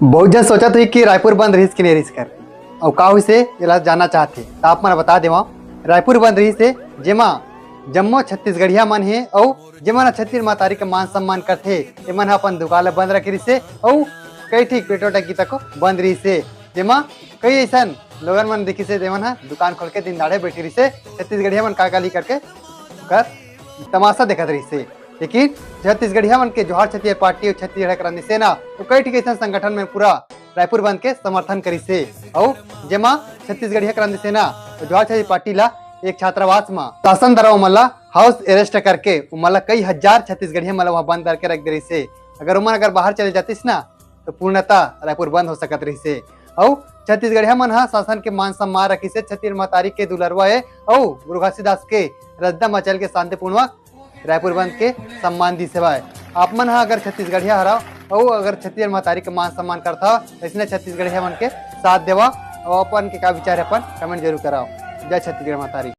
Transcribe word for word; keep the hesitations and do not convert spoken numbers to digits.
बहुत झन सोचत होही कि रायपुर बंद रहिस कि नहीं रहिस कर, अउ का होइस हे, एला जानना चाहत हे, त आप मन बता देवं। रायपुर बंद रहिस हे, जेमा जम्मो छत्तीसगढ़िया मन हे, अउ जेमन ह छत्तीसगढ़ महतारी के मान सम्मान करथे, तेमन ह अपन दुकान ल बंद रखे रहिस हे, अउ कई ठीक पेट्रोल टंकी तक बंद रहिस हे, जेमा कई अइसन लोगन मन दिखिस हे, जेमन ह दुकान खोल के दिन दाड़े बैठे रहिस हे, छत्तीसगढ़िया मन का गाली करके ओकर तमाशा देखत रहिस हे। लेकिन छत्तीसगढ़िया मन के जोहार छत्तीसगढ़ पार्टी अउ छत्तीसगढ़ क्रांति सेना अउ कई ठीक अइसन संगठन में पूरा रायपुर बंद के समर्थन करिस हे, अउ जेमा छत्तीसगढ़िया क्रांति सेना अउ जोहार छत्तीसगढ़ पार्टी ला एक छात्रावास म शासन द्वारा ओमन ला हाउस अरेस्ट करके ओमन ला कई हजार छत्तीसगढ़िया मन ला वहाँ बंद करके रख दे रहिस हे। अगर ओमन अगर बाहर चले जातिस ना, तो पूर्णतः रायपुर बंद हो सकत रहिस हे। अउ छत्तीसगढ़िया मन ह शासन के मान सम्मान रखिस हे, छत्तीसगढ़ महतारी के दुलरवा हे, अउ गुरु घासीदास के रजदा म चल के शांतिपूर्वक रायपुर बंद के सम्मान दिस हवय। आप मन ह अगर छत्तीसगढ़िया हरव अउ अगर छत्तीसगढ़ महतारी के मान सम्मान करत हव, अइसने छत्तीसगढ़िया मन के साथ देवव अउ अपन के का विचार हे, अपन कमेंट जरूर करव। जय छत्तीसगढ़ महतारी।